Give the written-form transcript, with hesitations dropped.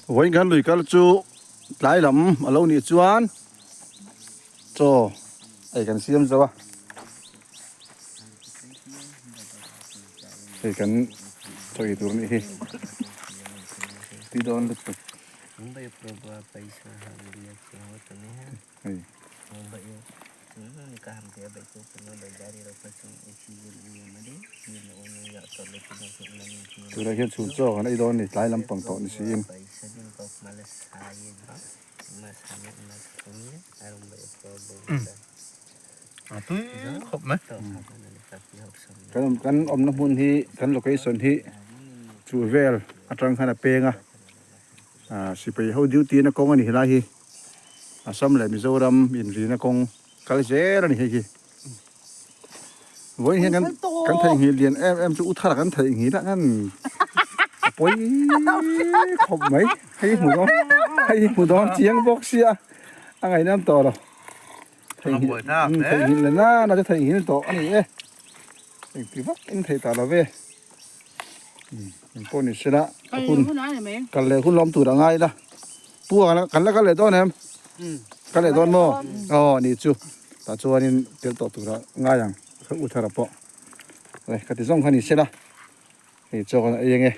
Vawiin kan lui kal chu tlai lam a lo nih chuan chaw ei kan siam zo a, hei kan chaw ei tur a nih hi tui dawn lutuk. Hei. Tunah hian chhun chaw kan ei dawn a ni tlai lampang tawh ni siin. Kan awm kan awmna hmun hi kan location hi chu vel atang khan a peng a ah sipai ho duty na kawng a ni helai hi Assam leh Mizoram inrina kawng kal zel a ni hei hi. Vawiin hian kan kan theihnghilh lian em em chu u thar kan theihnghilh a ngan a pawi khawp mai hei hmu dawn hei hmu dawn chiang bawk sia a ngaihnawm tawh lo theihnghilh theihnghilh la nana chu theihnghilh tawh a ni e engti vak in theih ta lo ve engpawh ni sela a hun kal leh hun lawm tur a ngai la pu kan la kal leh dawn em kal leh dawn maw aw ni chu. Tah chuanin tel tawh tura ngai ang ka u thara pawh le ka ti zawng kha ni se la hei chaw kan ei ange.